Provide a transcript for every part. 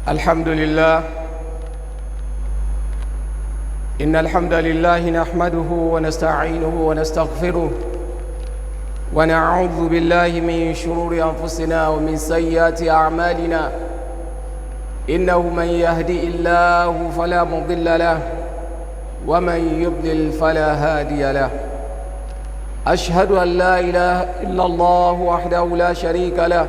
الحمد لله. إن الحمد لله نحمده ونستعينه ونستغفره، ونعوذ بالله من شرور أنفسنا ومن سيئات أعمالنا. إنه من يهدي الله فلا مضل له، ومن يضلل فلا هادي له. أشهد أن لا إله إلا الله وحده لا شريك له.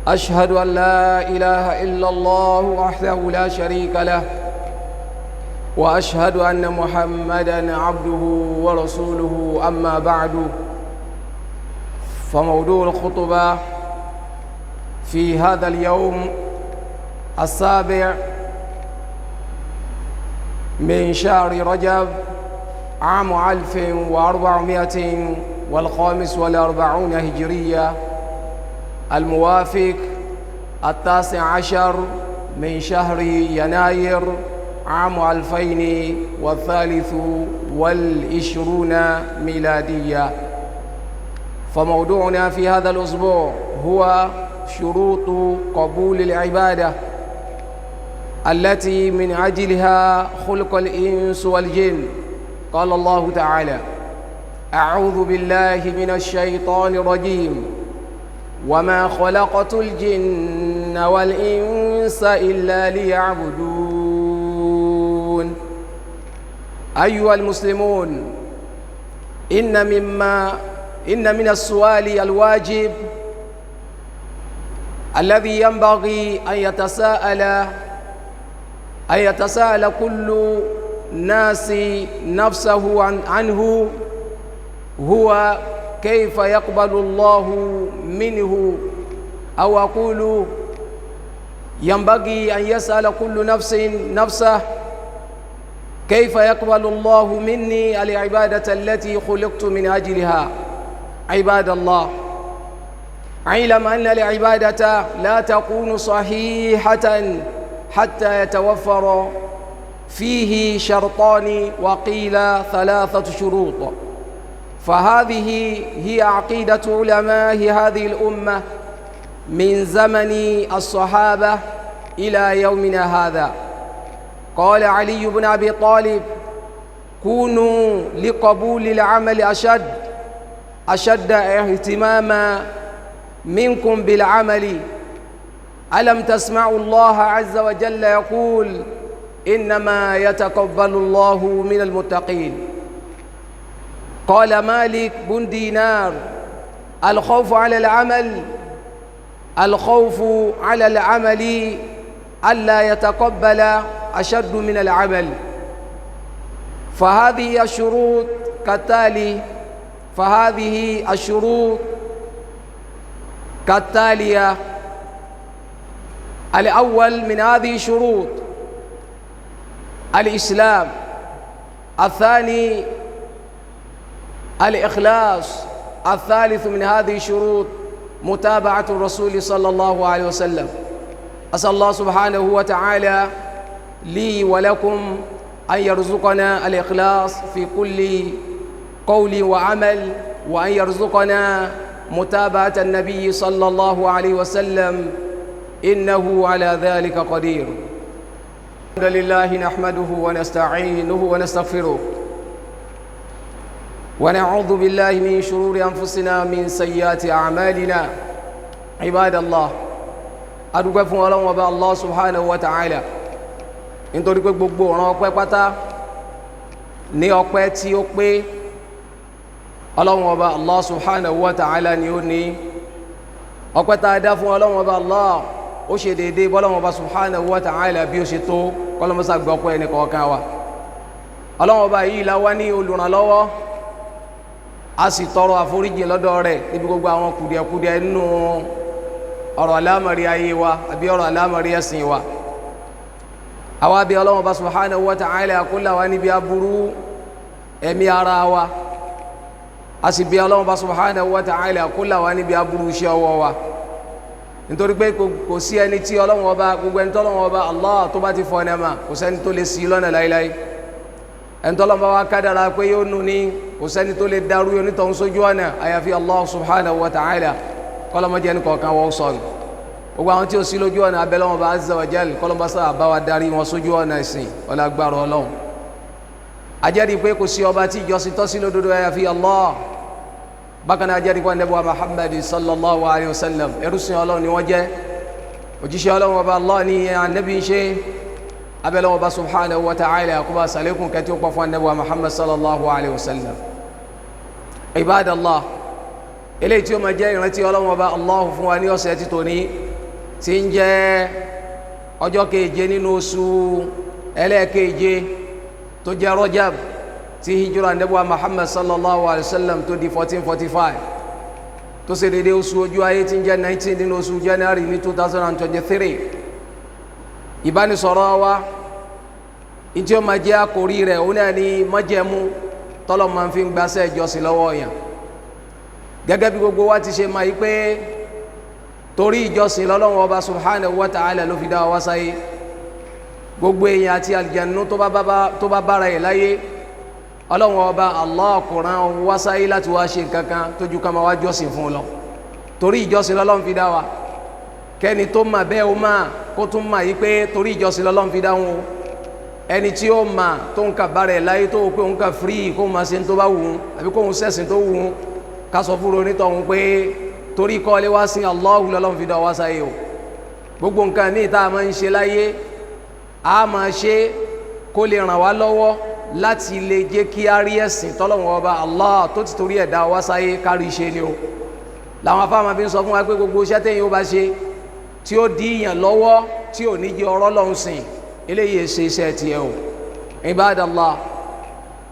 أشهد أن لا إله إلا الله وحده لا شريك له، وأشهد أن محمدا عبده ورسوله. أما بعد، فموضوع الخطبة في هذا اليوم السابع من شهر رجب عام 1445 هجرية، الموافق 19 من شهر يناير عام 2023 ميلادية. فموضوعنا في هذا الأسبوع هو شروط قبول العبادة التي من أجلها خلق الإنس والجن. قال الله تعالى: أعوذ بالله من الشيطان الرجيم، وما خلقت الجن والإنس إلا ليعبدون. أيها المسلمون، إن من السؤال الواجب الذي ينبغي أن يتساءل كل ناس نفسه عنه هو: كيف يقبل الله منه؟ أو أقول ينبغي أن يسأل كل نفس نفسه: كيف يقبل الله مني العبادة التي خلقت من أجلها؟ عباد الله، علم أن العبادة لا تكون صحيحة حتى يتوفر فيه شرطان، وقيل ثلاثة شروط. فهذه هي عقيدة علماء هذه الأمة من زمن الصحابة إلى يومنا هذا. قال علي بن أبي طالب: كونوا لقبول العمل أشد اهتماما منكم بالعمل. ألم تسمعوا الله عز وجل يقول: إنما يتقبل الله من المتقين؟ قال مالك بن دينار: الخوف على العمل ألا يتقبل أشد من العمل. فهذه الشروط كالتالي فهذه الشروط كالتالية: الأول من هذه الشروط الإسلام، الثاني الإخلاص، الثالث من هذه الشروط متابعة الرسول صلى الله عليه وسلم. أسأل الله سبحانه وتعالى لي ولكم أن يرزقنا الإخلاص في كل قول وعمل، وأن يرزقنا متابعة النبي صلى الله عليه وسلم، إنه على ذلك قدير. الحمد لله نحمده ونستعينه ونستغفره، ونعوذ بالله من شرور أنفسنا، من سيئات أعمالنا. عباد الله، adúpẹ́ fún Ọlọ́run Ọba Allah subhanahu wa ta'ala, nítorí pé gbogbo ọ̀ràn ọpẹ́ pátá ní ọpẹ́ tí ó pé, Ọlọ́run Ọba Allah subhanahu wa ta'ala ni ó ní ọpẹ́ tá a dá fún Ọlọ́run Ọba Allah. Ó ṣe déédéé bọ́lọ́run Ọba subhanahu wa ta'ala bí ó ṣe tó kọ́lọ́mọ́sá gbọ́ ọpẹ́ ẹnì kọ̀ọ̀kan wa. Ọlọ́run Ọba yìí la wá ní olùrànlọ́wọ́, a sì tọrọ àforíjì lọ́dọ̀ rẹ̀ níbi gbogbo àwọn kùdìẹ̀kudiẹ nínú ọ̀rọ̀ alámọ̀rí ayé wa àbí ọ̀rọ̀ alámọ̀rí ẹ̀sìn wa. Àwa bí Ọlọ́run Ọba subhanahu wa ta'ala kó là wá níbi aburú ẹ̀mí ara wa, a sì bí Ọlọ́run Ọba subhanahu wa ta'ala kó là wá níbi aburú iṣẹ́ ọwọ́ wa, nítorí pé kò sí ẹni tí Ọlọ́run Ọba, gbogbo ẹni tọ́lọ́run Ọba Allah tó bá ti fọ́ ẹ̀ mà, kò sẹ́ni tó lè sí lọ́nà láíláí. Ẹni tọ́lọ́run bá wá kádàrá pé yóò nù ní, kò sẹ́ni tó lè darú onítọ̀hún sójú ọ̀nà àyàfi Allah subhanahu wa ta'ala. Kọ́lọ́mọdé ẹni kọ̀ọ̀kan wọ́n sọ̀rọ̀. Gbogbo àwọn tí ó sí lójú ọ̀nà, abẹ́lẹ́wọ̀n bá azza wa jal kọ́lọ́mbásá bá wa darí wọn sójú ọ̀nà ìsìn ọlágbára Ọlọ́run. Ajẹ́rìí pé kò sí ọba tí ìjọsìn tọ́ sí lódodo àyàfi Allah. Bákan náà, ajẹ́rìí pé Ànábì wa Muhammad sallallahu alayhi wa sallam, ẹrúsìn Ọlọ́run ni wọ́n jẹ́, òjíṣẹ́ Ọlọ́run ọba Allah ní Ànábì ń ṣe. Abẹ́lẹ́wọ̀n ọba subhanahu wa ta'ala kó bá sàlékún kẹtí ó pọ̀ fún Ànábì wa Muhammad sallallahu alayhi wa sallam. Ibadallah, eléyìí tí ó máa jẹ́ ìrántí Ọlọ́run ọba Allah fún wa ní ọ̀sẹ̀ tí tòní, tí ń jẹ́ ọjọ́ keje nínú oṣù ẹlẹ́ẹ̀keje tó jẹ́ Rajab, tí hijira Ànábì wa Muhammad sallallahu alayhi wa sallam tó di 1445, tó ṣe déédéé oṣù ojú ayé tí ń jẹ́ 19 nínú oṣù January ní 2023. Ìbánisọ̀rọ̀ wa ntí ó máa jẹ́ àkórí rẹ̀, òun náà ní májẹ̀mú tọ́lọ́ máa fi ń gbaṣẹ́ ìjọsìn lọ́wọ́ yàn. Gẹ́gẹ́ bí gbogbo wa ti ṣe máa yí pé torí ìjọsìn lọ́lọ́run ọba subhanahu wa ta'ala ló fi dá wa sáyé. Gbogbo èèyàn àti àlùjànnú tó bá bára ẹ̀ láyé, Ọlọ́run ọba Allah kò rán wá sáyé láti wá ṣe nǹkan kan tó ju ká máa wá jọ́sìn fún un lọ. Torí ìjọsìn lọ́lọ́run fi dá wa. Kẹ́ni tó mà bẹ́ẹ̀, ó máa kó tún mà yí pé torí ìjọsìn lọ́lọ́run fi dá wọn o. Ẹni tí ó mà tó ń ka bára ẹ̀ láyé, tó o pé òun ka firi kó máa ṣe tó bá wù ú àbí kó òun ṣẹ̀sìn tó wù ú, ká sọ fúnra onítọ̀hún pé torí kọ́ lé wá sí Allahu lọ́lọ́run fi dá wa sáyé o. Gbogbo nǹkan míì tá a máa ń ṣe láyé, a máa ṣe kó lè ràn wá lọ́wọ́ láti lè jẹ́ kí a rí ẹ̀sìn tọ́lọ́run ọba Allah tó ti torí ẹ̀ dá wa sáyé kárí ṣe ni o. Làwọn afáàmà fi ń sọ fún wa pé gbogbo iṣẹ́ téèyàn ó bá ṣe tí ó di ìyàn lọ́wọ́, tí ò ní jẹ́ ọ̀rọ̀ lọ́hùn sìn, eléyìí ṣe iṣẹ́ tiẹ̀ o. Ibadallah,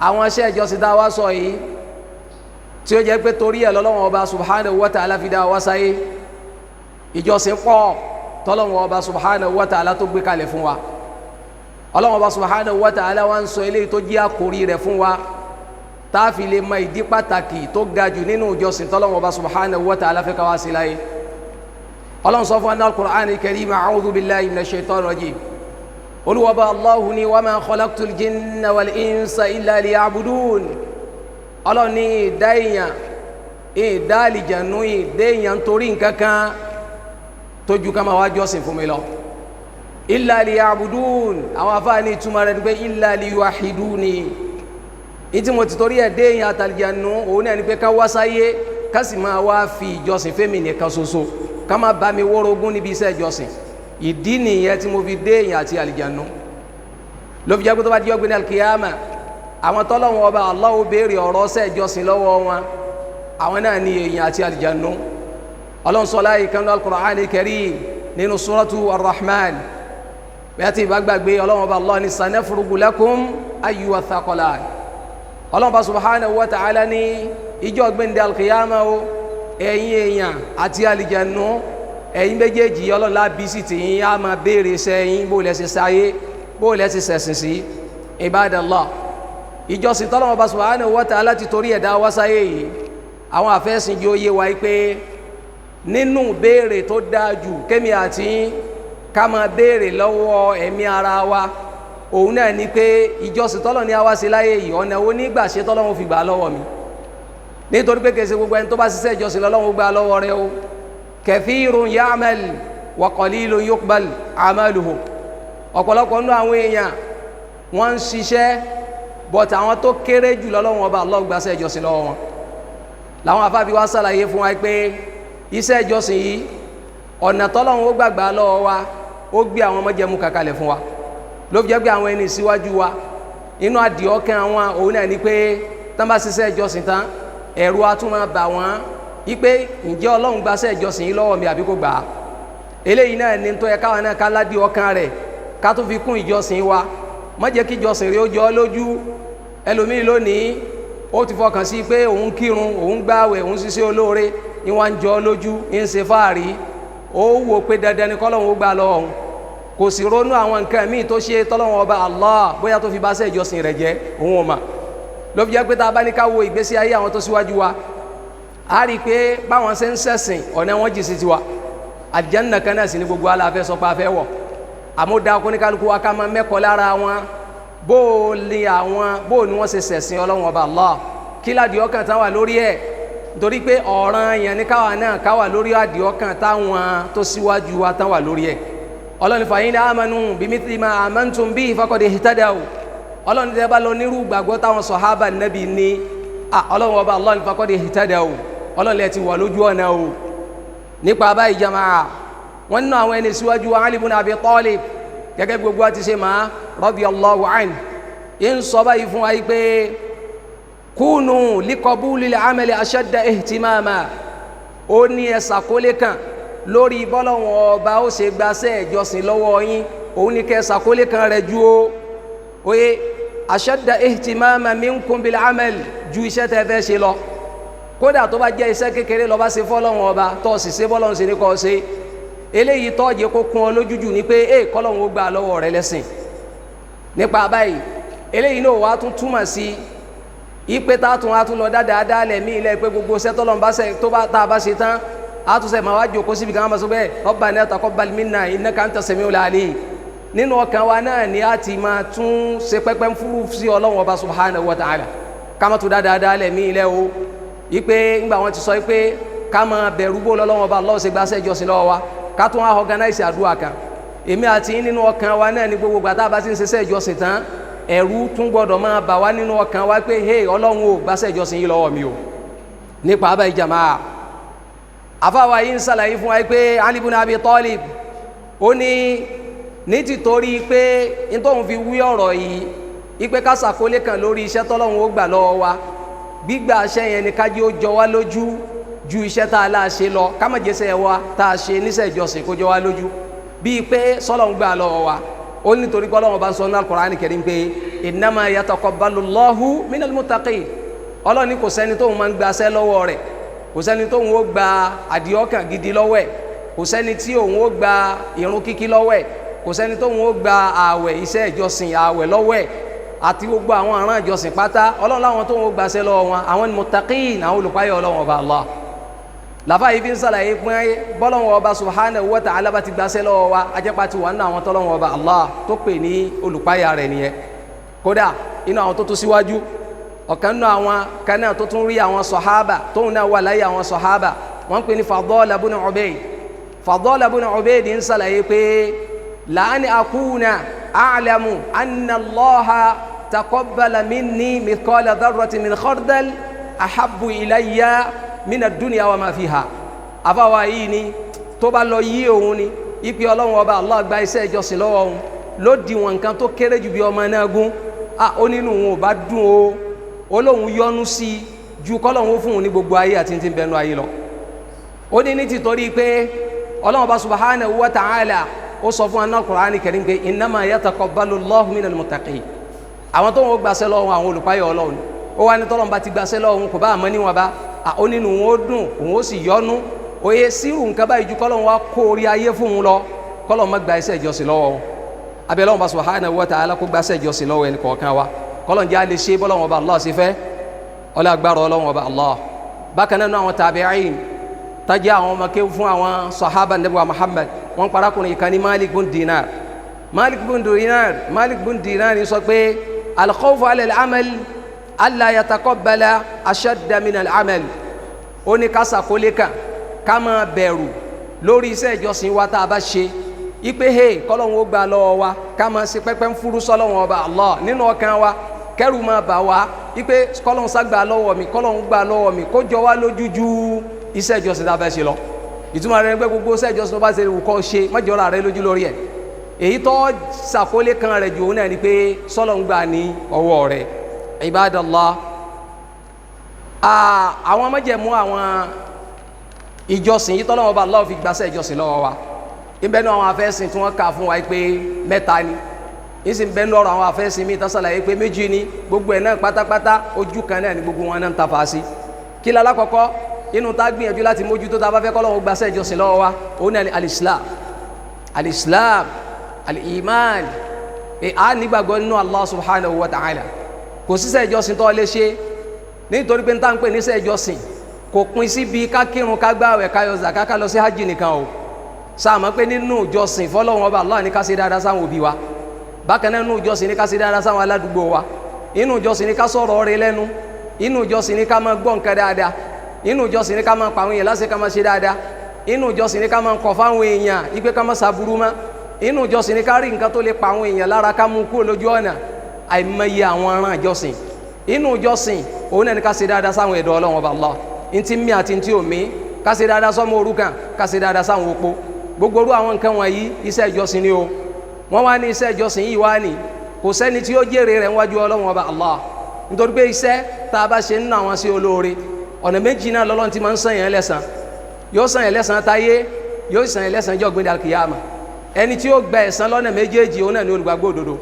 àwọn iṣẹ́ ìjọsìn tá a wá sọ yìí, tí ó jẹ́ pé torí ẹ̀ lọ́lọ́run ọba subhanahu wa ta'ala fi dá wa sáyé, ìjọsìn pọ̀ tọ́lọ́run ọba subhanahu wa ta'ala tó gbé kalẹ̀ fún wa. Ọlọ́run ọba subhanahu wa ta'ala wa ń sọ eléyìí tó jẹ́ àkórí rẹ̀ fún wa, tá a fi lè mọ ìdí pàtàkì tó ga jù nínú ìjọsìn tọ́lọ́run ọba subhanahu wa ta'ala fẹ́ ká wá sí láyé. Ọlọ́run sọ fún wa ní al-Qur'an al-Karim: a'udhu billahi minash shaitanir rajim. Olúwọba Allahu ni wa ma khalaqtul jinna wal insa illa liya'budun. Ọlọ́run ní ìdá èèyàn, ìdá àlìjànú, ìdá èèyàn torí nǹkan kan tó ju ká máa wá jọ́sìn fún mi lọ. Illa liya'budun, àwọn afáàní ìtumọ̀ rẹ̀ ni pé illa liyuwahhiduni. Ìtí mo ti torí ẹ̀ dé èèyàn àtàlìjànú, òun náà ni pé ká wá sáyé, ká sì máa wá fi ìjọsìn fẹ́mi nìkan ṣoṣo, ká má bá mi wórogún níbi iṣẹ́ ìjọsìn. Ìdí nìyẹn tí mo fi dé èèyàn àti àlìjànú. Ló fi jẹ́ pé tó bá di ọgbìn alkiyama, àwọn tọ́lọ́wọ́n ọba Allah ó béèrè ọ̀rọ̀ ṣẹ́ ìjọsìn lọ́wọ́ wọn, àwọn náà ní èèyàn àti àlìjànú. Ọlọ́run sọ láyé kan ní al-Qur'an al-Karim nínú suratu ar-Rahman, bẹ́ẹ̀ tí ìbá gbàgbé, Ọlọ́run ọba Allah ní sanafrugu lakum ayyuha thaqalan. Ọlọ́run ọba subhanahu wa ta'ala ní ìjọ gbẹ̀ndẹ̀ alkiyama o, ẹ̀yin èèyàn àti àlìjànú, ẹ̀yin méjèèjì, Ọlọ́run lábí sí tìyín, á máa béèrè iṣẹ́ yín, bó lẹ ṣe sáyé, bó lẹ ṣe ṣẹ̀sìn sí. Ibadallah, ìjọsìn tọ́lọ́run ọba subhanahu wa ta'ala ti torí ẹ̀dá wá sáyé yìí, àwọn àfẹ́sìn jẹ́ ó yé wa pé nínú béèrè tó dáa jù kémi àti ká máa béèrè lọ́wọ́ ẹ̀mí ara wa, òun náà ni pé ìjọsìn tọ́lọ́run ní a wá sí láyé yìí, ọ̀nà wo nígbà ṣe tọ́lọ́run fi gbà lọ́wọ́ mi? Nítorí pé kèsì gbogbo ẹni tó bá ṣiṣẹ́ ìjọsìn lọ́lọ́run gbà lọ́wọ́ rẹ̀ o. Kathirun ya'mal wa qalilun yuqbal amaluhu. Ọ̀pọ̀lọpọ̀ nínú àwọn èèyàn wọ́n ń ṣiṣẹ́, but àwọn tó kéré jù lọ́lọ́run ọba Allah gbàṣẹ́ ìjọsìn lọ́wọ́ wọn. Làwọn afáfi wá ṣàlàyé fún wa pé iṣẹ́ ìjọsìn yìí, ọ̀nà tọ́lọ́run ó gbàgbà lọ́wọ́ wa, ó gbé àwọn májẹ̀mú kàkalẹ̀ fún wa. Ló fi jẹ́ pé àwọn ẹni síwájú wa, inú àdìọ́kàn àwọn òun náà ni pé tán bá ṣiṣẹ́ ìjọsìn tán, ẹ̀rù á tún máa bà wọ́n wípé ǹjẹ́ Ọlọ́run gbaṣẹ́ ìjọsìn yìí lọ́wọ́ mi àbí kò gbà á? Eléyìí náà ni tó yẹ káwọn náà ká ládìí ọkàn rẹ̀, ká tó fi kún ìjọsìn wa. Má jẹ́ kí ìjọsìn rẹ̀ ó jọ ọ́ lójú. Ẹlòmíì lónìí, ó ti fọkàn sí pé òun kírun, òun gbààwẹ̀, òun ṣiṣẹ́ olóore, ní wọ́n ń jọ ọ́ lójú, ń ṣe fáàrí, ó wò pé dandan ni kọ́lọ́hún ó gbà lọ́wọ́ òun. Kò sì ronú àwọn nǹkan míì tó ṣe tọ́lọ́hún ọba Allah bóyá tó fi bá ṣe ìjọsìn rẹ̀ jẹ́, òun ò mà. Ló fi jẹ́ pé tá a bá ní ká wo ìgbésí ayé àwọn tó síwájú wa, a rí i pé báwọn ṣe ń ṣẹ̀sìn, ọ̀nà wọn jì sí tiwa. Àlìjánnà kan náà sì ní gbogbo aláfẹ́ sọ pé a fẹ́ wọ̀. Àmúdá kóníkálukú wa ká máa mẹ́kọ̀ọ́ lára wọn, bó o ní àwọn, bó o ní wọ́n ṣe ṣẹ̀sìn Ọlọ́run ọba Allah, kí ládìí ọkàn tán wà lórí ẹ̀. Nítorí pé ọ̀ràn yẹn ní káwa náà káwa lórí àdìọ́kàn táwọn tó síwájú wa tán wà lórí ẹ̀. Ọlọ́ni fa in amanu bimithli ma amantum bihi faqad ihtadaw. Ọlọ́ni tẹ́ bá lọ nírú gbàgbọ́ táwọn sọ̀hábà nẹ́bí ní, ọlọ́run ọba ọlọ́ni faqad ihtadaw, ọlọ́ni ẹ ti wà lójú ọ̀nà o. Nípa báyìí jamaa, wọ́n nínú àwọn ẹni síwájú Ali ibn Abi Talib, gẹ́gẹ́ bí gbogbo àti ṣe máa radiyallahu anhu, ń sọ báyìí fún wa pé kúnù liqabulil amali ashadda ihtimama. Ó ní ẹ ṣàkólé kan lórí bọ́lọ́wọ́n ọba ó ṣe gbaṣẹ́ ìjọsìn lọ́wọ́ yín, òun ní kẹ́ ṣàkólé kan rẹ̀ ju o. Oye ashadda ihtimama minkum bil amal, ju iṣẹ́ tẹ́ fẹ́ ṣe lọ. Kódà tó bá jẹ́ iṣẹ́ kékeré ló bá ṣe fọ́lọ́wọ́n ọba, tó sì ṣe bọ́lọ́wọ́n ṣe ní kó ṣe, eléyìí tọ́jẹ́ kó kún ọ lójújù ni pé ẹ kọ́lọ́wọ́n ó gbà lọ́wọ́ rẹ lẹ́sìn. Nípa báyìí eléyìí náà wàá tún túmọ̀ sí ipe tá a tún á tún lọ dáadáa lẹ̀ mí ilẹ̀ pé gbogbo iṣẹ́ tọ́lọ́run bá ṣe tó bá tá a bá ṣe tán á tún sẹ́ máa wá jòkó síbi kan á máa sọ bẹ́ẹ̀ Rabbana taqabbal minna innaka anta samiul alim. Nínú ọkàn wa náà ni a ti máa tún ṣe pẹ́pẹ́ ń fúrú sí Ọlọ́run ọba subhanahu wa ta'ala, ká má tún dáadáa lẹ̀ mí ilẹ̀ o. Ipe ńgbà wọn ti sọ pé ká máa bẹ̀rù bó lọ́lọ́run ọba Allah ṣe gbaṣẹ́ ìjọsìn lọ́wọ́ wa, ká tún wá organize àdúrà kan. Èmi àti nínú ọkàn wa náà ni gbogbo gbàtà bá ti ń ṣiṣẹ́ ìjọsìn tán, ẹ̀rù tún gbọ́dọ̀ máa bà wá nínú ọkàn wa pé hey Ọlọ́run ò gbàṣẹ́ ìjọsìn yìí lọ́wọ́ mi o. Nípa abẹ́ ìjàmá àfáwà yìí ń sàlàyé fún wa pé Ali ibn Abi Talib ó ní ní tìtorí pé nítòun fi wí ọ̀rọ̀ yìí ipe ká ṣàkólé kan lórí iṣẹ́ tọ́lọ́run ó gbà lọ́wọ́ wa, gbígbà iṣẹ́ yẹn ni kájí ó jọ wá lójú ju iṣẹ́ tá a lá ṣe lọ, ká má jẹ́sẹ̀ wa tá a ṣe níṣẹ́ ìjọsìn kó jọ wá lójú bíi pé sọ́lọ́run gbà lọ́wọ́ wa. Ó ní torí kọ́lọ́run bá ń sọ ní Al-Qur'an Karim pé innama yataqabbalu Allahu minal muttaqin. Ọlọ́run ní kò sẹ́ni tóun máa ń gbaṣẹ́ lọ́wọ́ rẹ̀, kò sẹ́ni tóun ó gba àdìọ́kàn gidi lọ́wọ́ ẹ̀, kò sẹ́ni tí òun ó gba ìrun kíkí lọ́wọ́ ẹ̀, kò sẹ́ni tóun ó gba ààwẹ̀ iṣẹ́ ìjọsìn ààwẹ̀ lọ́wọ́ ẹ̀ àti gbogbo àwọn àrán ìjọsìn pátá. Ọlọ́run láwọn tóun ó gbaṣẹ́ lọ́wọ́ wọn àwọn ni muttaqin, àwọn olùpáyọ̀ Ọlọ́run ọba Allah. Làfà yìí fi ń sàlàyé pé bọ́lọ́wọ́ ọba subhanahu wa ta'ala bá ti gbaṣẹ́ lọ́wọ́ wa, ajẹ́pá ti wà nínú àwọn tọ́lọ́wọ́ ọba Allah tó pè ní olùpáyà rẹ̀ nìyẹn. Kódà inú àwọn tó tún síwájú, ọ̀kan nínú àwọn kan náà tó tún rí àwọn sọ̀hábà tóun náà wà láyé àwọn sọ̀hábà, wọ́n pè ní Fadala ibn Ubayd. Fadala ibn Ubayd ń sàlàyé pé la'an akuna a'lamu anna Allaha taqabbala minni mithqala dharratin min khardal ahabbu ilayya mina dunya wa ma fiha. Àfáwa yìí ni tó bá lọ yí òun ni ipe Ọlọ́run ọba Allah gba iṣẹ́ ìjọsìn lọ́wọ́ òun ló di wọn nǹkan tó kéré jù bí ọmọ náà gún, ó nínú òun ò bá dùn o, ó lóun yọ́nú sí i ju kọ́lọ́run ó fún òun ní gbogbo ayé àti ti ń bẹnu ayé lọ. Ó ní ní tìtorí pé Ọlọ́run ọba subhanahu wa ta'ala ó sọ fún aná Qur'ani Karim pé innama yataqabbalu Allahu minal muttaqin. Àwọn tó ń gbàṣẹ́ lọ́wọ́ àwọn olùpáyọ̀ Ọlọ́run, ó wá ní tọ́lọ́run bá ti gbàṣẹ́ lọ́wọ́ òun kò bá àmọ́ níwọ̀n bá, ó nínú òun ó dùn òun ó sì yọ́nú. Oye sírù nǹkan báyìí ju kọ́lọ́run wá kó orí ayé fún un lọ, kọ́lọ́run má gba iṣẹ́ ìjọsìn lọ́wọ́ wọn. Abẹ́ Ọlọ́run bá subhanahu wa ta'ala kó gba iṣẹ́ ìjọsìn lọ́wọ́ ẹnì kọ̀ọ̀kan wa, kọ́lọ́run jẹ́ a lè ṣe bọ́lọ́run ọba Allah ṣe fẹ́, ọlá agbára Ọlọ́run ọba Allah. Bákan náà àwọn tabi'in tájẹ́ àwọn ọmọ kéwú fún àwọn sahaba Nabi wa Muhammad, wọ́n parákùnrin kan ní Malik bun Dinar. Malik bun Dinar, Malik bun Dinar sọ pé al-khawfu ala al-amal alla yataqabbala ashadda min al-amal. Ó ní ká ṣàkólé kan ká máa bẹ̀rù lórí iṣẹ́ ìjọsìn wa tá a bá ṣe ipe he kọ́lọ́hún ó gbà lọ́wọ́ wa, ká máa ṣe pẹ́pẹ́ ń fúrú sọ́lọ́hún ọba Allah nínú ọkàn wa, kẹ́rù máa bà wá ipe kọ́lọ́hún sá gbà lọ́wọ́ mi, kọ́lọ́hún gbà lọ́wọ́ mi, kó jọ wá lójú ju iṣẹ́ ìjọsìn tá a fẹ́ ṣe lọ. Ìtumọ̀ rẹ̀ ni pé gbogbo iṣẹ́ ìjọsìn tó bá ṣe wù kó ṣe má jọra rẹ lójú lórí ẹ̀. Èyí tó ṣàkólé kan rẹ̀ jù òun náà ni pé sọ́lọ́hún gbà ní ọwọ́ rẹ̀. Ibadallah, àwọn májẹ̀mú àwọn ìjọsìn yìí tọ́lọ́wọ́ bá Allah fi gbàṣẹ́ ìjọsìn lọ́wọ́ wa, ìbẹ́nu àwọn afẹ́sìn tí wọ́n kà fún wa pé mẹ́ta ni, ìsìn bẹ́nu ọ̀rọ̀ àwọn afẹ́sìn mi tán ṣàlàyé pé méjì ni, gbogbo ẹ̀ náà pátápátá ojú kan náà ni gbogbo wọn náà ń tafa sí. Kí la lákọ̀ọ́kọ́ inú tá gbìyànjú láti mójútó tá a bá fẹ́ kọ́lọ́wọ́ gbàṣẹ́ ìjọsìn lọ́wọ́ wa, òun náà ni al-Islam, al-Islam, al-Iman, a nígbàgbọ́ nínú Allah subhanahu wa ta'ala. Kò síṣẹ́ ìjọsìn tó lè ṣe nítorí pé n tá ń pè níṣẹ́ ìjọsìn kò pin síbi ká kírun, ká gbààwẹ̀, ká yọ zàká, ká lọ sí hajj nìkan o. Sáà mọ̀ pé nínú ìjọsìn fọlọ́run ọba Allah ní ká ṣe dáadáa sáwọn òbí wa, bákan náà nínú ìjọsìn ní ká ṣe dáadáa sáwọn aládùúgbò wa, inú ìjọsìn ní ká sọ̀rọ̀ rẹ̀ lẹ́nu, inú ìjọsìn ní ká máa gbọ́ nǹkan dáadáa. Inú ìjọsìn ni ká máa pa àwọn èèyàn láṣẹ ká máa ṣe dáadáa. Inú ìjọsìn ni ká máa kọ̀ fáwọn èèyàn ipe ká máa ṣàbúrú mọ́. Inú ìjọsìn ni ká rí nǹkan tó lè pa àwọn èèyàn lára ká mú kúrò lójú ọ̀nà. Àìmọye àwọn aràn ìjọsìn. Inú ìjọsìn òun náà ni ká ṣe dáadáa sáwọn ẹ̀dọ́ Ọlọ́run Ọba Allah, ntí mí àti ntí òmí, ká ṣe dáadáa sọ́mọ òrukàn, ká ṣe dáadáa sáwọn opó. Gbogbo orú àwọn nǹkan wọ̀nyí iṣẹ́ ìjọsìn ni o. Wọ́n wá ní iṣẹ́ ìjọsìn yìí wá ní kò sẹ́ni tí ó jèrè rẹ̀ níwájú Ọlọ́run Ọba Allah, nítorí pé iṣẹ́ tá a bá ṣe nínú àwọn sí olóore ọ̀nà méjì náà lọ́lọ́run ti máa ń san yẹn lẹ́san. Yóò san yẹn lẹ́san táyé, yóò san yẹn lẹ́san jọ́ gbẹ̀dẹ̀ alkiyama. Ẹni tí ó gba ẹ̀san lọ́nà méjèèjì òun náà ní olùgbàgbọ́ òdodo.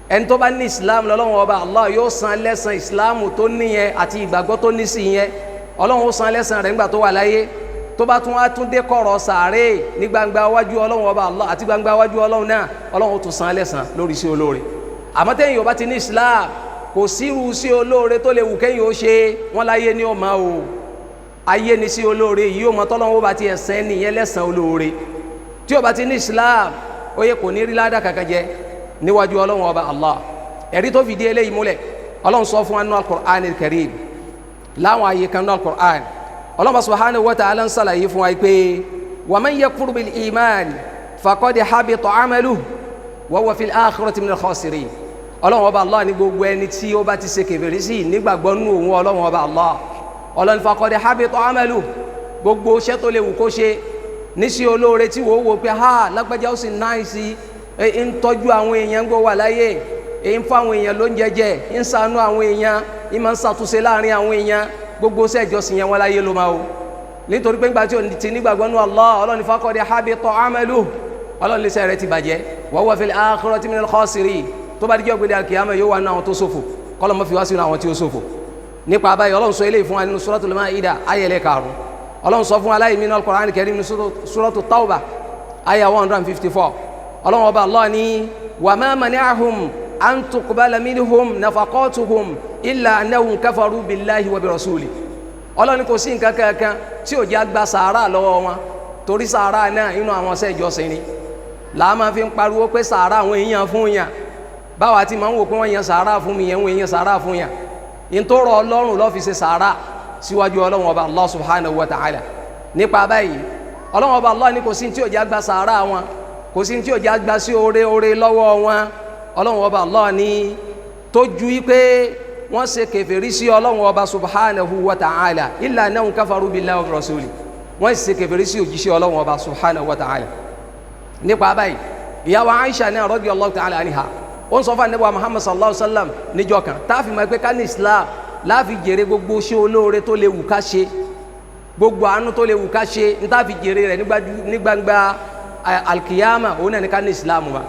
Ẹni tó bá ní Islam lọ́lọ́run Ọba Allah yóò san lẹ́san Islam tó níyẹn àti ìgbàgbọ́ tó ní sí yẹn. Ọlọ́run ó san lẹ́san rẹ̀ nígbà tó wà láyé. Tó bá tún wá tún dé kọ̀rọ̀ sàárè ní gbangba wájú Ọlọ́run Ọba Allah àti gbangba wájú Ọlọ́run náà, Ọlọ́run ó tún san lẹ́san lórí sí olóore. Àmọ́ tẹ́yìn ò bá ti ní Islam, kò sírú sí olóore tó lè wù kẹ́yìn ó ṣe, wọ́n láyé ní ó máa o. Ayé ni sí olóore yìí ó mọ tọ́lọ́run ó bá ti ẹ̀sán nìyẹn lẹ́san olóore. Tí ó bá ti ní Islam, ó yẹ kò ní rí ládà kankan jẹ níwájú Ọlọ́run Ọba Allah. Ẹ̀rí tó fìdí eléyìí múlẹ̀, Ọlọ́run sọ fún wa nínú Al-Qur'an al-Karim, láwọn àyè kan nínú Al-Qur'an, Ọlọ́run subhanahu wa ta'ala ń sàlàyé fún wa pé wa man yakfur bil iman faqad habita amaluhu wa huwa fil akhirati minal khasirin. Ọlọ́run Ọba Allah ní gbogbo ẹni tí ó bá ti ṣe kèfèrí sí nígbàgbọ́ nínú òun Ọlọ́run Ọba Allah, Ọlọ́run faqad habita amaluhu, gbogbo iṣẹ́ tó lè wù kó ṣe níṣẹ́ olóore tí wò ó wò pé ha lágbájá ó sì náìsí, ń tọ́jú àwọn èèyàn gbọ́ wà láyé, ń fún àwọn èèyàn lóúnjẹ jẹ, ń ṣàánú àwọn èèyàn, ń máa ń ṣàtúnṣe láàrin àwọn èèyàn, gbogbo iṣẹ́ ìjọsìn yẹn wọn láyé ló máa o. Nítorí pé ńgbà tí o ti nígbàgbọ́ nínú Allah, Ọlọ́run faqad habita amaluhu, Ọlọ́run lè ṣe rẹ̀ ti bàjẹ́, wa huwa fil akhirati minal khasirin. Tó bá dijọ́ gbé alkiyama yóò wà nínú àwọn tó ṣòfò, kọ́lọ́ mọ́ fi wá sínú àwọn tí ó ṣòfò. Nípa báyìí Ọlọ́run sọ eléyìí fún wa nínú Suratul Maida ayẹlẹ́ karùn-ún. Ọlọ́run sọ fún wa láyé nínú Al-Qur'an Karim nínú Suratu Tawbah ayah 154. Ọlọ́run Ọba Allah ní wa ma mana'ahum an tuqbala minhum nafaqatuhum illa annahum kafaru billahi wa bi rasuli. Ọlọ́run kò sí nǹkan kankan tí ò jẹ́ àgbà sàárà lọ́wọ́ wọn, torí sàárà náà inú àwọn iṣẹ́ ìjọsìn ni. Làá máa fi ń pariwo pé sàárà àwọn èèyàn fún yàn, báwa ti máa ń wò pé wọ́n yan sàárà fún mi yẹn, wọ́n yan sàárà fún yàn. Ìtòrò Ọlọ́run ló fi ṣe sàárà síwájú Ọlọ́run Ọba Allah subhanahu wa ta'ala. Nípa báyìí Ọlọ́run Ọba Allah ní kò sí tí ò jẹ́ àgbà sàárà wọn, kò sí tí ò jẹ́ àgbà sí oore oore lọ́wọ́ wọn. Ọlọ́run Ọba Allah ní tó ju pé wọ́n ṣe kèfèrí sí Ọlọ́run Ọba subhanahu wa ta'ala, illa annahum kafaru billahi wa rasuli, wọ́n ṣe kèfèrí sí òjíṣẹ́ Ọlọ́run Ọba subhanahu wa ta'ala. Nípa báyìí ìyàwó Aisha náà radiyallahu ta'ala anha ó ń sọ fún Ànábì wa Muhammad sallallahu alaihi wa sallam níjọ́ kan táàfin mọ̀ pé ká ní Islam láàfi jèrè gbogbo ṣé olóore tó lè wù ká ṣe, gbogbo àánú tó lè wù ká ṣe ní táàfi jèrè rẹ̀ ní gbangba alkiyama, òun náà ní ká ní Islam wa.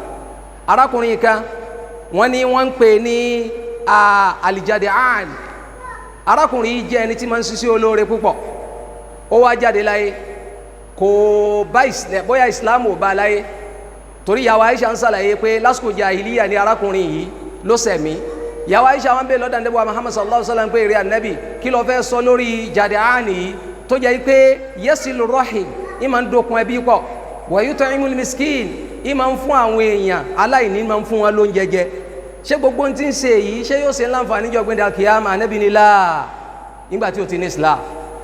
Arákùnrin kan wọ́n ní wọ́n ń pè ní Al-Jada'an. Arákùnrin yìí jẹ́ ẹni tí máa ń ṣiṣẹ́ olóore púpọ̀. Ó wá jáde láyé, kò bá bóyá Islam ò bá láyé, torí ìyàwó Aisha ń sàlàyé pé lásìkò jahiliya ni arákùnrin yìí ló sẹ̀mí. Ìyàwó Aisha wọn bèèrè lọ́dọ̀ Ànábì wa Muhammad sallallahu alaihi wa sallam pé èrè Ànábì kí ló fẹ́ sọ lórí Jada'an yìí tó jẹ́ pé yasilu rahim, ìmọ̀ ń dokun ẹbí pọ̀, wa yut'imul miskin, ìmọ̀ ń fún àwọn èèyàn aláìní, ìmọ̀ ń fún wọn lóúnjẹ jẹ. Ṣé gbogbo ohun tí ń ṣe yìí ṣé yóò ṣe láǹfààní jọ gbẹ̀dẹ̀ alkiyama? Ànábì ní láà, nígbà tí ó ti ní Islam.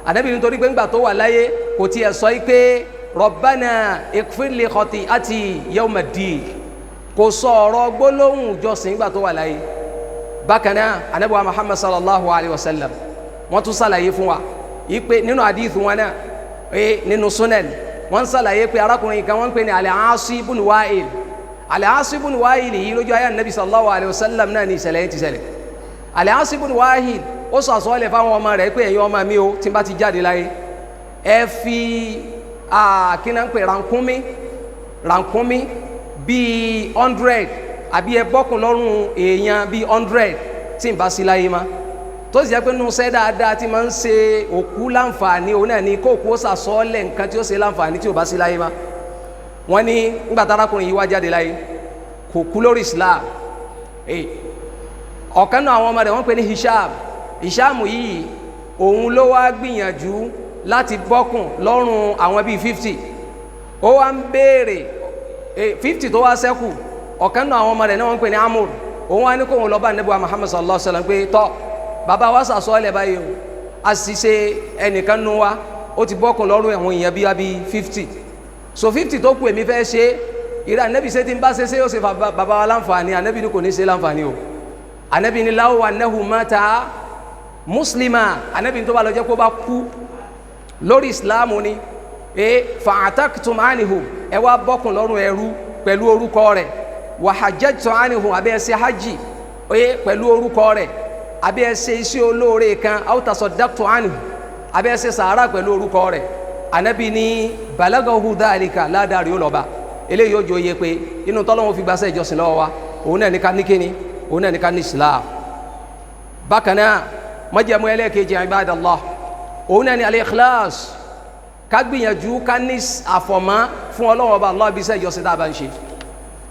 Ànábì nítorí pé ńgbà tó wà láyé kò tiẹ̀ sọ pé Rabbana ighfir li khati'ati yawmiddin, kò sọ ọ̀rọ̀ gbólóhùn jọ́sìn nígbà tó wà láyé. Bákan náà Ànábì wa Muhammad sallallahu alayhi wa sallam wọ́n tún sàlàyé fún wa ipe nínú hadith wọn náà nínú sunan wọ́n sàlàyé pé arákùnrin kan wọ́n ń pè ní Al-Asi ibn Wa'il. Al-Asi ibn Wa'il yìí lójú ayé Ànábì sallallahu alayhi wa sallam náà ní ìṣẹ̀lẹ̀ yẹn ti ṣẹlẹ̀. Al-Asi ibn Wa'il ó sọ àsọlẹ̀ fáwọn ọmọ rẹ̀ pé ẹ̀yin ọmọ mi o, tí n bá ti jáde láyé ẹ fi kíná ń pè rànkúnmí bíi 100 àbí ẹ bọ́kùn lọ́rùn èèyàn bíi 100 tí n bá sí láyé ma. Tó sì jẹ́ pé nínú iṣẹ́ dáadáa tí máa ń ṣe òkú láǹfààní òun náà ni kó òkú ó sàsọ́ọ́lẹ̀ nǹkan tí ó ṣe láǹfààní tí ò bá sí láyé ma. Wọ́n ní nígbà tárákùnrin yìí wá jáde láyé kò kú lórí Islam. Ọ̀kan náà àwọn ọmọ rẹ̀ wọ́n pè ní Hisham. Hisham yìí òun ló wá gbìyànjú láti bọ́kùn lọ́rùn àwọn bíi 50. Ó wá ń béèrè 50 tó wá sẹ́kù. Ọ̀kan náà àwọn ọmọ rẹ̀ náà wọ́n ń pè ní Amur. Òun wá ní kóun lọ bá Ànábì wa Muhammad sallallahu alaihi wa sallam pé tọ́ bàbá wa sàsọ́ọ̀lẹ̀ báyìí o, Àṣìṣe ẹnìkan nu wa ó ti bọ́kùn lọ́rùn àwọn èèyàn bíi abi 50, so 50 tó kù èmi fẹ́ ṣe. Ìrẹ́ anabi ṣe ti ń bá ṣe ṣe yóò ṣe bàbá wa láǹfààní? Anabi ni kò ní ṣe láǹfààní o. Anabi ni law annahu mata muslima, anabi ni tó bá lọ jẹ́ kó bá kú lórí ìsìláàmù ni e fa'ataktum anhu, ẹ wá bọ́kùn lọ́rùn ẹrú pẹ̀lú orúkọ rẹ̀, wa hajjajtum anhu, àbí ẹ ṣe hajj oye pẹ̀lú orúkọ rẹ̀, àbí ẹ ṣe iṣẹ́ olóore kan, aw tasaddaqtum anhu, àbí ẹ ṣe sàárà pẹ̀lú orúkọ rẹ̀, anabi ni balagahu dhalika, ládàrí ó lọ́ba. Eléyìí ó jọ yẹ pé inú tọ́lọ́wọ́n fi gbaṣẹ́ ìjọsìn lọ́wọ́ wa, òun náà ní ká ní kíni, òun náà ní ká ní Islam. Bákan náà májẹ̀mú ẹlẹ́ẹ̀kejì ibadallah, òun náà ní al-ikhlas, ká gbìyànjú ká ní àfọ̀mọ́ fún Ọlọ́run Ọba Allah bí iṣẹ́ ìjọsìn tá a bá ń ṣe,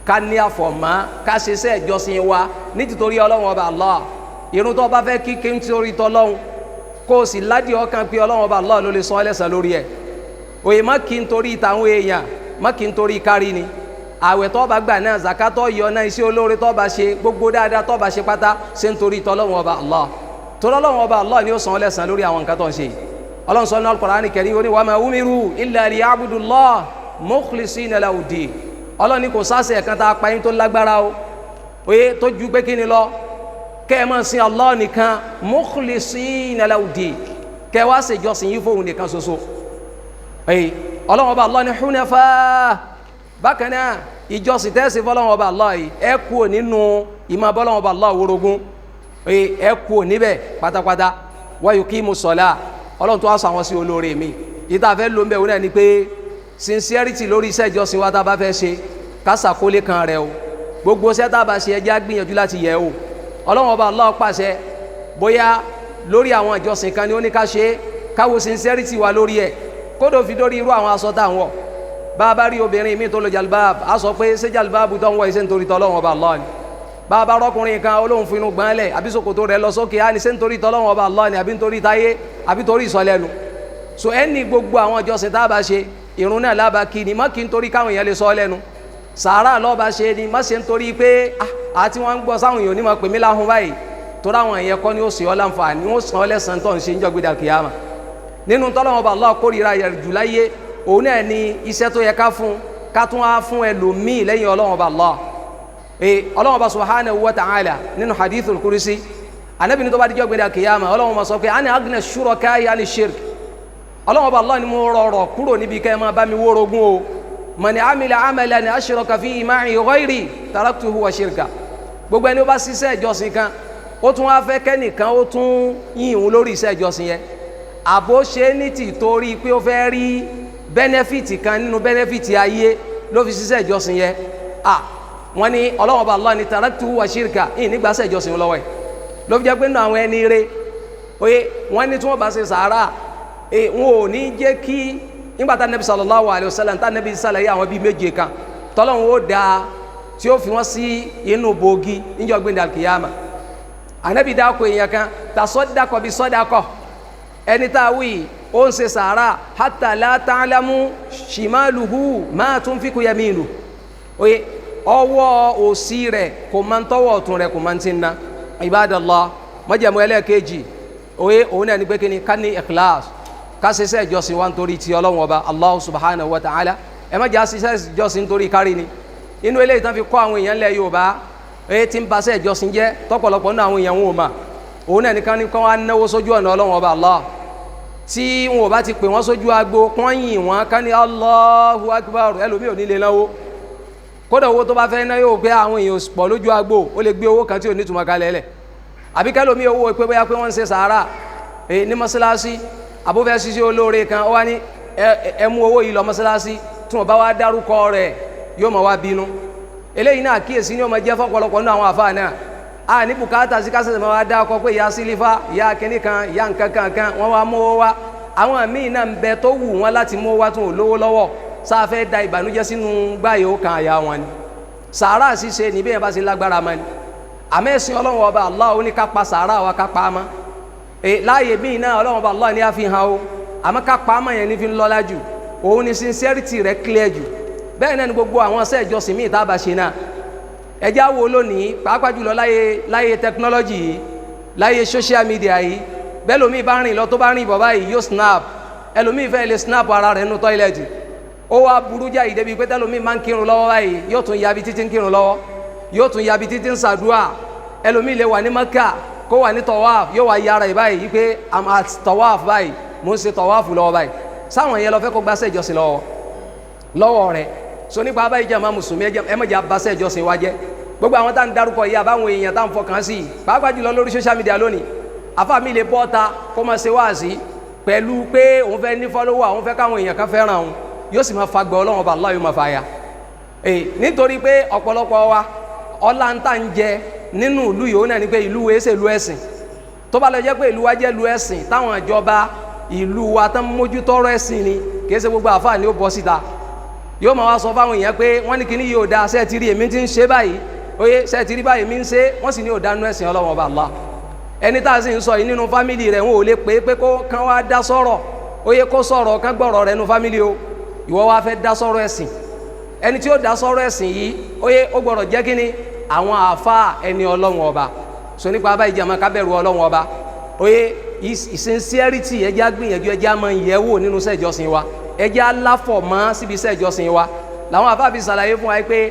ká ní àfọ̀mọ́, ká ṣe iṣẹ́ ìjọsìn wa ní tìtorí Ọlọ́run Ọba Allah. Irun tó bá fẹ́ kí kí n torí tọ́lọ́run, kó o sì ládìí ọkàn pé Ọlọ́run Ọba Allah ló lè san ẹlẹ́san lórí ẹ̀. Òye má kí n torí tàwọn èèyàn, má kí n torí kárí ni. Àwẹ̀ tó bá gbà náà, zaka tó yọ náà, iṣẹ́ olóore tó bá ṣe, gbogbo dáadáa tó bá ṣe pátá, ṣe ń torí tọ́lọ́run Ọba Allah. Torí Ọlọ́run Ọba Allah ni ó san ẹlẹ́san lórí àwọn nǹkan tó ń ṣe yìí. Ọlọ́run sọ ní Al-Qur'ani Karim, ó ní wa ma umiru illa liya'budullah mukhlisina lahu-ddin. Ọlọ́run ní kò sáṣẹ kan tá a pa yín tó lágbára o, oye tó ju pé kí ni lọ, kẹ́ ẹ máa sin Allah nìkan, mukhlisina lahu-ddin, kẹ́ ẹ wá ṣèjọsìn yín fóun nìkan ṣoṣo. Ọlọ́run Ọba Allah ní hunafa. Bákan náà ìjọsìn tẹ́sí fọlọ́run Ọba Allah yìí, ẹ kúrò nínú ìmọ̀ bọ́lọ́run Ọba Allah worogún, ẹ kúrò níbẹ̀ pátápátá. Wa yuqimu ssalah, Ọlọ́run tó wá sọ àwọn sí olóore mi. Ìta fẹ́ ló ń bẹ̀ wọ́n náà ni pé sincerity lórí iṣẹ́ ìjọsìn wa tá a bá fẹ́ ṣe, ká ṣàkólé kan rẹ̀ o. Gbogbo iṣẹ́ tá a bá ṣe, ẹ jẹ́ á gbìyànjú láti yẹ̀ o. Ọlọ́run Ọba Allah pàṣẹ bóyá lórí àwọn ìjọsìn kan ni ó ní ká ṣe, káwo sincerity wa lórí ẹ̀, kódò fi dórí irú àwọn aṣọ tá à ń wọ̀. Bá a bá rí obìnrin mi tó lo jalbab, a sọ pé ṣé jalbab tó ń wọ̀ iṣẹ́ nítorí tọ́lọ́run Ọba Allah ni? Bá a bá rọ́kùnrin kan olóhùn fún inú gbọ́nlẹ̀ àbí ṣòkòtò rẹ̀ lọ sókè, á ní ṣé nítorí tọ́lọ́run Ọba Allah ni àbí nítorí táyé àbí torí ìsọlẹ́nu? So ẹni gbogbo àwọn ìjọsìn tá a bá ṣe, ìrun náà lába kí ni, má kí nítorí káwọn èèyàn lè sọ lẹ́nu. Sàárà lọ́ba ṣe ni, má ṣe nítorí pé àti wọ́n ń gbọ́ sáwọn èèyàn onímọ̀ pèmí láhùn báyìí, torí àwọn èèyàn kọ́ ni ó sì ọ́ láǹfààní, ó sàn ọ́ lẹ́sàn-án tó ń ṣe níjọ́ gbéra kìyàmà. Nínú tọ́lọ́run Ọba Allah kórìíra jù láyé, òun náà ni iṣẹ́ tó yẹ ká fún, ká tún á fún ẹlòmíì lẹ́yìn Ọlọ́run Ọba Allah. Ọlọ́run Ọba subhanahu wa ta'ala nínú hadithul kursi, Ànábì ní tó bá dijọ́ gbéra kìyàmà, Ọlọ́run máa sọ pé ana agna shuraka'i ani shirk. Ọlọ́run Ọba Allah ni mo rọrọ̀ kúrò níbi kẹ́ ẹ máa bá mi wórogún o. Man amila amalan ashraka fihi ma'i ghayri taraktuhu wa shirka. Gbogbo ẹni ó bá ṣiṣẹ́ ìjọsìn kan, ó tún wá fẹ́ kẹ́nìkan ó tún yìn òun lórí iṣẹ́ ìjọsìn yẹn, àbó ṣe ní tìtorí pé ó fẹ́ rí bẹ́nẹ́fìtì kan nínú bẹ́nẹ́fìtì ayé ló fi ṣiṣẹ́ ìjọsìn yẹn, wọ́n ní Ọlọ́run Ọba Allah ní taraktuhu wa shirka, yìí nígbàṣẹ́ ìjọsìn lọ́wọ́ ẹ̀. Ló fi jẹ́ pé nínú àwọn ẹni rere, oye wọ́n ní tí wọ́n bá ṣe sàárà, wọn ò ní jẹ́ kí nígbà tá Nabi sallallahu alayhi wa sallam tá Nabi sàlàyé àwọn bíi méje kan tọ́lọ́run ó da tí ó fi wọ́n sí inú bòógì níjọ́ gbẹ̀ndẹ̀ alkiyama. Ànábì dáko èèyàn kan tasaddaqa bi sadaqa, ẹni tá a wí ó ń ṣe sàárà hatta la ta'lamu shimaluhu ma tunfiqu yaminu, oye ọwọ́ òsì rẹ̀ kò máa ń tọwọ́ ọ̀tún rẹ̀ kò máa ń ti ná. Ibadallah, májẹ̀mú ẹlẹ́ẹ̀kejì oye òun náà ní pé kíni, ká ní ikhlas, ká ṣiṣẹ́ ìjọsìn wa nítorí ti Ọlọ́run Ọba Allah subhanahu wa ta'ala. Ẹ má jẹ́ àṣiṣẹ́ ìjọsìn nítorí kárí ni. Inú eléyìí tán fi kọ́ àwọn èèyàn lẹ̀ Yorùbá, èyí tí ń baṣẹ́ ìjọsìn jẹ́ tọ́pọ̀lọpọ̀ nínú àwọn èèyàn wọn ò mà, òun náà nìkan ní kán wá náwó sójú ọ̀nà Ọlọ́run Ọba Allah. Tí wọn ò bá ti pè wọ́n sójú agbo, kán yìn wọ́n ká ní Allahu akbar, ẹlòmíì ò ní lè náwó. Kódà owó tó bá fẹ́ ná yóò gbé àwọn èèyàn pọ̀ lójú agbo, ó lè gbé owó kan tí ò ní ìtumọ̀ kalẹ̀ lẹ̀. Àbí kẹlòmíì owó pé bóyá pé wọ́n ń ṣe sàárà ní mọ́ṣáláṣí, àbúfẹ́ ṣiṣẹ́ olóore kan, ó wá ní ẹ mú owó yìí lọ mọ́ṣáláṣí, tí wọ́n bá wá dárúkọ rẹ̀ yóò máa wá bínú. Eléyìí náà kíyèsí ni ó máa jẹ́ fọ́pọ̀lọpọ̀ nínú àwọn àfáà náà. A ní bùkátà sí kásẹ̀sẹ̀ máa wá dá ọkọ pé ìyá sílífà, ìyá kínní kan, ìyá nǹkan kan kan, wọ́n wá mú owó wá. Àwọn míì náà ń bẹ tó wù wọ́n láti mú owó wá tún ò lówó lọ́wọ́, sáfẹ́ da ìbànújẹ́ sínú gbáyé ó kan àyà wọn ni. Sàárà ṣíṣe ní bí yẹn bá ṣe lágbára mọ́ ni. Àmọ́ ẹ̀sìn Ọlọ́run Ọba Allah ó ní ká pa sàárà wa ká pa á mọ́. Láàyè míì náà Ọlọ́run Ọba Allah ní á fi hàn o, àmọ́ ká pa á mọ́ yẹn ní fi ń lọ́lá jù, òun ni sincerity rẹ̀ clear jù. Bẹ́ẹ̀ náà ni gbogbo àwọn iṣẹ́ ìjọsìn míì tá a bá ṣe náà. Ẹ já wo lónìí, pàápàá jùlọ láyé technology yìí, láyé social media yìí, Bẹ́ẹ̀ lómi bá rìn lọ, tó bá rìn bọ̀ báyìí, yóò snap. Ẹlòmíì fẹ́ lè snap ara rẹ̀ nínú toilet. Ó wá burú jáì débi pé tẹlòmíì máa ń kírun lọ́wọ́ báyìí, yóò tún yabi títí ń kírun lọ́wọ́, yóò tún yabi títí ń ṣàdúrà. Ẹlòmíì lè wà ní Mẹ́kà, kó wà ní tawaf, yóò wá yára yìí báyìí pé I'm at tawaf báyìí, mò ń ṣe tawaf lọ́wọ́ báyìí. Sáwọn yẹn lọ fẹ́ kó gbàṣẹ́ ìjọsìn lọ́wọ́ rẹ̀. So nípa abáyé, jẹ́ àmọ́ mùsùlùmí, ẹ má jẹ́ abáṣẹ́ ìjọsìn wa jẹ́. Gbogbo àwọn tá à ń darúkọ yìí, àbáwọn èèyàn tá à ń fọkàn sí i, pàápàá jùlọ lórí social media lónìí, àfa mi lè bọ́ ta kó máa ṣe wáàsí pẹ̀lú pé òun fẹ́ ní follower, òun fẹ́ káwọn èèyàn kan fẹ́ràn òun, yóò sì máa fa gbọ́ Ọlọ́run Ọba Allah, yóò máa fa ya. Ee, nítorí pé ọ̀pọ̀lọpọ̀ wa, ọlá ń tà ń jẹ nínú ìlú yìí, ó náà ní pé ìlú wo ṣe ìlú ẹ̀sìn. Tó bá lọ jẹ́ pé ìlú wa jẹ́ ìlú ẹ̀sìn, táwọn ìjọba ìlú wa tán mójútọ́rọ̀ ẹ̀sìn ni, kì í ṣe gbogbo àfáà ni ó bọ́ síta yóò máa wá sọ fáwọn èèyàn pé wọ́n ní kíní yóò dáa. Ṣé ti rí èmi tí ń ṣe báyìí? Oye, ṣé ti rí báyìí mi ń ṣe? Wọ́n sì ní ò dánú ẹ̀sìn Ọlọ́run Ọba Allah. Ẹni tá a sì ń sọ yìí, nínú family rẹ̀, wọn ò lè pè é pé kó kán wá dá sọ̀rọ̀, oye, kó sọ̀rọ̀ kán gbọ́rọ̀ rẹ̀ nínú family o. Ìwọ wá fẹ́ dá sọ̀rọ̀ ẹ̀sìn. Ẹni tí ó dá sọ̀rọ̀ ẹ̀sìn yìí, oye, ó gbọ́dọ̀ jẹ́ kíni? Àwọn àáfàá ẹni Ọlọ́run Ọba. So nípa abáyé, jẹ́ àmọ́ ká bẹ̀rù Ọlọ́run Ọba. Oye, sincerity, ẹ jẹ́ á gbìyànjú, ẹ jẹ́ á máa yẹ̀ wò nínú iṣẹ́ ìjọsìn wa, ẹ jẹ́ á láfọ̀ mọ́ síbi iṣẹ́ ìjọsìn wa. Làwọn àfáà fi ṣàlàyé fún wa pé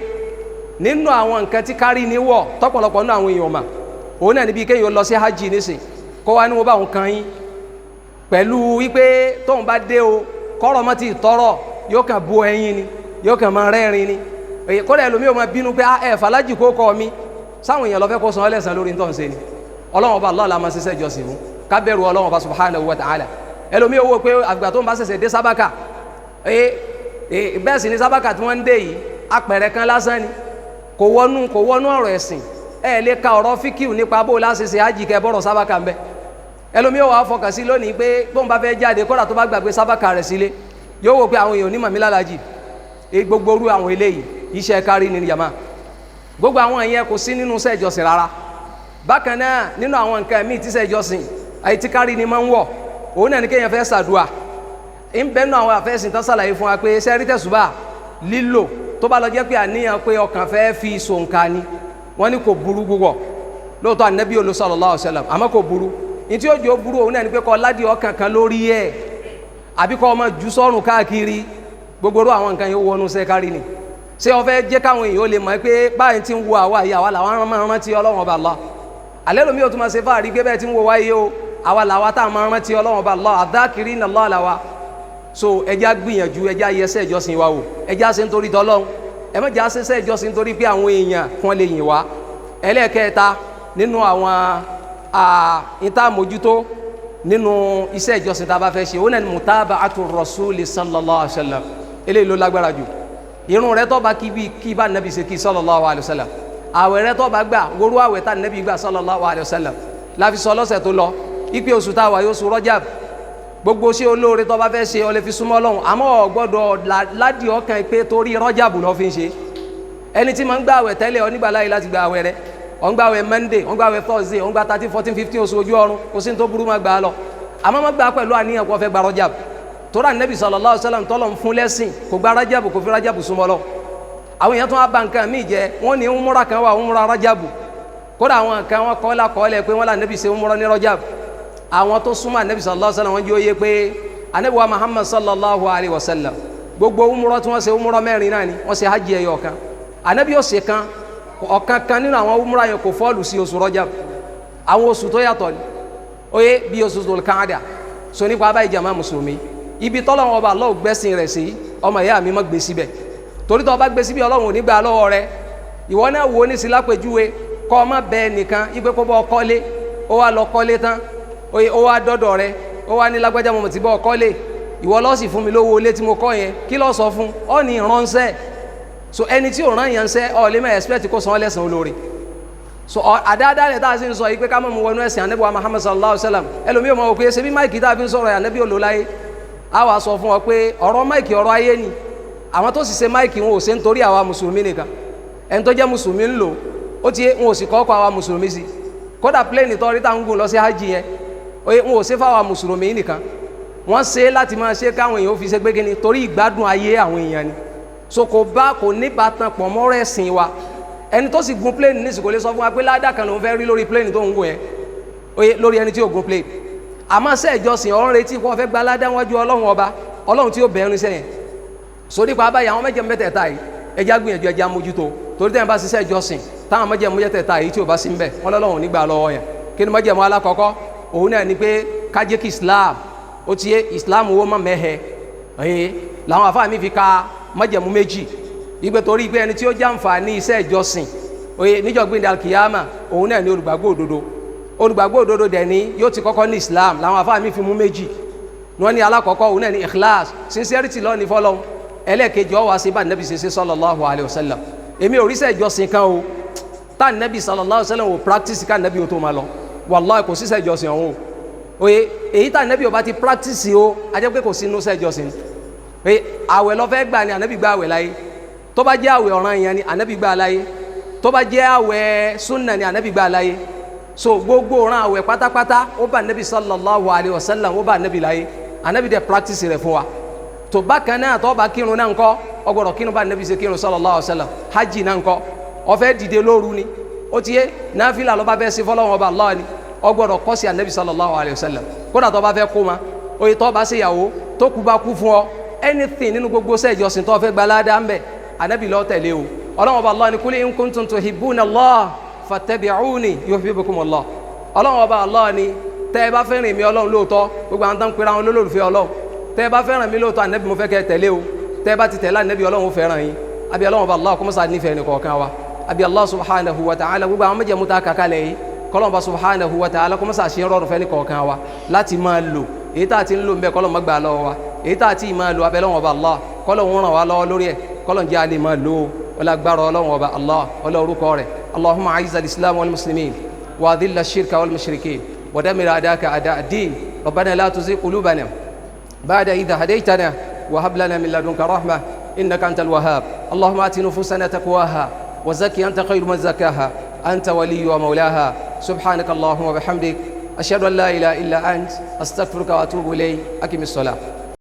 nínú àwọn nǹkan tí kárí ní wọ̀ tọ́pọ̀lọpọ̀ nínú àwọn èèyàn mà, òun náà níbi kéèyàn lọ sí hajj nísìn, kó wá ní wọ́n bá òun kan yín pẹ̀lú wípé tóun bá dé o, kọ́rọ̀ mọ́ ti tọrọ, yóò kàn bu ẹyin ni, yóò kàn máa rẹ́rìn ni. Kódà ẹlòmíì ò máa bínú pé ẹ fàlájì kó kọ́ mi. Sáwọn èèyàn lọ fẹ́ kó san ẹlẹ́sàn lórí tó ń ṣe ni? Ọlọ́run Ọba Allah la máa ṣiṣẹ́ ìjọsìn fún. Ká bẹ̀rù Ọlọ́run Ọba subhanahu wa ta'ala. Ẹlòmíì owó pé àgbà tó ń bá ṣẹ̀ṣẹ̀ dé sábàkà, bẹ́ẹ̀ sì ni sábàkà tí wọ́n ń dé yìí, apẹ̀rẹ̀ kan lásán ni, kò wọnú ọ̀rọ̀ ẹ̀sìn. Ẹ lè ka ọ̀rọ̀ fíkìú nípa bó láṣẹ ṣe ájì kẹ bọ́rọ̀ sábàkà ń bẹ. Ẹlòmíì wà á fọkàn sí lónìí pé bóun bá fẹ́ jáde, kódà tó bá gbàgbé sábàkà rẹ̀ sílé, yóò wò pé àwọn èèyàn onímọ̀ mi lálàjì. Gbogbo orú àwọn eléyìí, iṣẹ́ kárí ni yàmá. Gbogbo àwọn ìyẹn kò sí nínú iṣẹ́ ìjọsìn rárá. Bákan náà, nínú àwọn nǹkan míì tíṣẹ́ ìjọsìn àyè tí kárí ni máa ń wọ̀, òun náà ní kéèyàn fẹ́ ṣàdúà. Ń bẹ́ẹ̀ nù àwọn àfẹ́sìn tán ṣàlàyé fún wa pé sẹ́rí tẹ̀sùbà lílò, tó bá lọ jẹ́ pé àníyàn pé ọkàn fẹ́ fi sòǹkà ni, wọ́n ní kò burú púpọ̀. Lóòótọ́, ànábì olú sallallahu alaihi wasallam, àmọ́ kò burú. Ní tí ó jẹ́ ó burú, òun náà ní pé kọ́ ládìí ọkàn kan lórí ẹ̀, àbí kọ́ ọmọ jù sọ́run káàkiri. Gbogbo orú àwọn nǹkan yóò wọnú sẹ́ kárí ni. Ṣé o fẹ́ jẹ́ káwọn èèyàn ó lè mọ̀ pé báyìí tí ń wo àwa yìí, àwa làwọn máa rántí Ọlọ́run Ọba Allah? Alẹ́ lomi ò tún máa ṣe fáàrí pé bẹ́ẹ̀ tí ń wo wáyé o, àwa làwa tá a máa rántí Ọlọ́run Ọba Allah, àdákìrí Allah làwa. So ẹ jẹ́ á gbìyànjú, ẹ jẹ́ á yẹsẹ̀ ìjọsìn wa wò, ẹ jẹ́ á ṣe nítorí tọ́lọ́run, ẹ má jẹ́ á ṣe ìjọsìn nítorí pé àwọn èèyàn kan lè yìn wá. Ẹlẹ́ẹ̀kẹta nínú àwọn ìta mójútó nínú iṣẹ́ ìjọsìn tá a bá fẹ́ ṣe, ó náà ní mutaba'atu rasuli sallallahu alayhi wa sallam. Eléyìí ló lágbára jù. Irun rẹ tó bá kí, bí kí bá nàbì ṣe kí sallallahu alayhi wa sallam. Àwẹ̀ rẹ tó bá gbà, wóru àwẹ̀ tá nàbì gbà sallallahu alayhi wa sallam. Láfi sọ lọ́sẹ̀ tó lọ ipe oṣù tá a wà yóò oṣù Rajab. Gbogbo ṣé olóore tó bá fẹ́ ṣe, ó lè fi súnmọ́ Ọlọ́run, àmọ́ ò gbọ́dọ̀ ládìí ọkàn pé torí Rajab ló fi ń ṣe. Ẹni tí máa ń gbà àwẹ̀ tẹ́lẹ̀, ó nígbà láyé láti gba àwẹ̀ rẹ. Ó ń gbà àwẹ̀ Monday, ó ń gbà àwẹ̀ Thursday, ó ń gbà 13, 14, 15 oṣù ojú ọ̀run, kò sí ní tó burú, máa gbà á lọ, àmọ́ má gbà pẹ̀lú àníyàn kó fẹ́ gba Rajab. Torí Ànábì sallallahu alaihi wasallam tọ́lọ̀ ń fún lẹ́sìn, kò gba Rajab, kò fi Rajab súnmọ́ lọ. Àwọn èèyàn tó wá ba nǹkan míì jẹ, wọ́n ní umura kan wà, umura Rajab. Kódà àwọn nǹkan wọn kọ́ la kọ́lẹ̀ pé wọ́n là Ànábì ṣe umura ní Rajab. Àwọn tó súnmọ́ Ànábì sallallahu alaihi wasallam, wọ́n jẹ́ ó yé pé Ànábì wa Muhammad sallallahu alaihi wasallam, gbogbo umura tí wọ́n ṣe, umura mẹ́rin náà ni wọ́n ṣe, hajj ẹyọ kan Ànábì ó ṣe kan. Ọ̀kan kan nínú àwọn umura yẹn kò fall sí oṣù Rajab, àwọn oṣù tó yàtọ̀ ni, oye, bí oṣù Dhul-Qa'dah. So nípa abáyé, jàmá mùsùlùmí, ibi tọ́lọ́wọ́n ọba Allah gbẹ́sìn rẹ̀ sí, ọmọ ìyá mi, má gbé síbẹ̀, torí tó bá gbé síbi, Ọlọ́run ò ní gbà lọ́wọ́ rẹ̀. Ìwọ náà wo ní sí lápèjúwe, kọ́ ọ má bẹ nìkan ipe kó bọ́ kọ́lé, ó wá lọ kọ́lé tán, oye, ó wá dọ́dọ̀ rẹ̀, ó wá ní lágbájá, mo ti bọ́ kọ́lé, ìwọ ló sì fún mi lówó ilé tí mo kọ́ yẹn. Kí ló sọ fún ọ? Ní ìránṣẹ́. So ẹni tí ò rán yẹn ṣẹ́, ọ lè má expect kó san ọ́ lẹ́san olóore. So àdáadáa rẹ̀ tá a sì ń sọ yìí pé ká mọ̀ mú wọnú ẹ̀sìn Ànábì wa Muhammad sallallahu alayhi wa sallam. Ẹlòmíì mọ̀ pé ṣebí mic tá a fi ń sọ̀rọ̀ Ànábì ò lò láyé. A wàá sọ fún ọ pé ọ̀rọ̀ mic, ọ̀rọ̀ ayé ni. Àwọn tó sì ṣe mic, wọn ò ṣe nítorí àwa mùsùlùmí nìkan. Ẹni tó jẹ́ mùsùlùmí ń lò ó ti, wọn ò sì kọ́ ọkọ̀ àwa mùsùlùmí sí. Kódà plane tó rí tá ń gùn lọ sí hajj yẹn, wọn ò ṣe fáwa mùsùlùmí nìkan. Wọ́n ṣe láti máa ṣe káwọn èèyàn ó fi ṣe gbé kíni, torí ìgbádùn ayé àwọn èèyàn ni. So kò bá kò níbatan pọ̀ mọ́rọ̀ ẹ̀sìn wa. Ẹni tó sì gun plane ní ìsìnkú lè sọ fún wa pé ládàá kan lòún fẹ́ rí lórí plane tó ń gùn yẹn, oye, lórí ẹni tí ò gun plane. Àmọ́ ṣe ìjọsìn ọ̀run retí kó fẹ́ gba aládá wájú Ọlọ́run ọba, Ọlọ́run tí ó bẹ̀rù sẹ́yìn. So nípa abáyé àwọn mẹ́jẹ̀ mẹ́tẹ̀ẹ̀ta yìí, ẹja gbìyànjú, ẹja mójútó, torí tẹ́yìn bá ṣiṣẹ́ ìjọsìn táwọn mẹ́jẹ̀ mẹ́tẹ̀ẹ̀ta yìí tí ò bá sí ń bẹ̀, wọ́n lọ́lọ́run nígbà lọ́wọ́ yẹn. Kí ni mẹ́jẹ̀ mọ́ alákọ̀ọ́kọ́? Òun náà ni pé ká jẹ́ kí Islam ó ti yé, Islam wo mọ̀ mẹ́hẹ. Ẹ̀yìn làwọn àfáà mi fi ka májẹ̀mú méjì ìgbẹ́, torí pé ẹni tí ó jàǹfààní iṣẹ́ ìjọsìn oye níjọ́ gbìndé alkiyama, òun náà ni olùgbàgbọ́ òdodo. Olùgbàgbọ́ òdodo dẹ̀ ni yóò ti kọ́kọ́ ní Islam. Làwọn àfáà mi fi mú méjì. Wọ́n ní alákọ̀ọ́kọ́, òun náà ni ikhlas, sincerity lọ́ọ̀ ní fọlọ́n. Ẹlẹ́ẹ̀kejì, ó wá sí bá nẹ́bí ṣe ṣe sallallahu alayhi wa sallam. Èmi ò ríṣẹ́ ìjọsìn kan o tá nẹ́bí sallallahu alayhi wa sallam ò practice ká nẹ́bí o tó máa lọ. Wallahi, kò síṣẹ́ ìjọsìn ọ̀hún o. Oye, èyí tá nẹ́bí o bá ti practice o, a jẹ́ pé kò sínú iṣẹ́ ìjọsìn. Pé àwẹ̀ ló fẹ́ gbà ni, ànẹ́bí gba àwẹ̀ láyé. Tó bá jẹ́ àwẹ̀ ọ̀ràn yẹn ni, ànẹ́bí gbà láyé. Tó bá jẹ́ àwẹ̀ súnà ni, ànẹ́bí gbà láyé. So gbogbo ọ̀ràn àwẹ̀ pátápátá, ó bá nẹ́bí sallallahu alayhi wa sallam, ó bá nẹ́bí láyé, ànẹ́bí dẹ̀ practice rẹ̀ fún wa. Tó bákan náà, tó bá kírun náà ńkọ́, ó gbọ́dọ̀ kírun bá nẹ́bí ṣe kírun sallallahu alayhi wa sallam. Hajj náà ńkọ́, ó fẹ́ dìde lóru ni, ó ti yé, náfìlà ló bá fẹ́ ṣe fọlọ́wọn ọba Allah ni, ó gbọ́dọ̀ kọ́ sí ànẹ́bí sallallahu alayhi wa sallam. Kódà tó bá fẹ́ kó ma oye, tó bá ṣe ìyàwó, tó kú bá kú fún ọ, anything nínú gbogbo ṣẹ́ ìjọsìn tó fẹ́ gba ládàá ń bẹ̀, ànẹ́bí ló tẹ̀lé o. Ọlọ́wọ́n ọba Allah ni kul in kuntum tuhibbuna Allah fattabi'uni yuhbibkumu Allah. Ọlọ́wọ́n ọba Allah ni tẹ́ ẹ bá fẹ́ràn mi Ọlọ́run lóòótọ́, gbogbo àwọn tó ń pera wọn lólùfẹ́ Ọlọ́run, tẹ́ ẹ bá fẹ́ràn mi lóòótọ́, ànẹ́bí mo fẹ́ kẹ́ ẹ tẹ̀lé o. Tẹ́ ẹ bá ti tẹ̀lé ànẹ́bí, Ọlọ́run ó fẹ́ràn yín. Àbí Ọlọ́run ọba Allah kó mọ́sá nífẹ̀ẹ́ ní kọ̀ọ̀kan wa. Àbí Allah subhanahu wa ta'ala, gbogbo àwọn méjèèmú ta kàkálẹ̀ yìí, kọ́lọ́n bá subhanahu wa ta'ala kó mọ́sá ṣe ń rọrùn fẹ́ ní kọ̀ọ̀kan wa láti máa lò. Èyí tá a ti ń lò ń bẹ, kọ́lọ́n má gbà lọ́wọ́ wa. Èyí tá a ti máa lò, abẹ́lẹ́wọ̀n ọba Allah, kọ́lọ́n ń ràn wá lọ́wọ́ lórí ẹ̀, kọ́lọ́n jẹ́ alẹ́ máa lò ó. Ọlágbára Ọlọ́run ọba Allah, ọlá orúkọ rẹ̀. Allahumma aiza al-islam wal muslimin wa adilla shirka wal mushrikin wa damir adaka ada ad-din. Rabbana la tuzigh qulubana ba'da idh hadaytana wa hab lana min ladunka rahma innaka antal wahhab. Allahumma ati nufusana taqwaha wa zakki anta khayru man zakkaha anta waliyyu wa mawlaha. Subhanaka allahumma wa bihamdik, ashhadu an la ilaha illa ant, astaghfiruka wa atubu ilayk. Aqimis salah.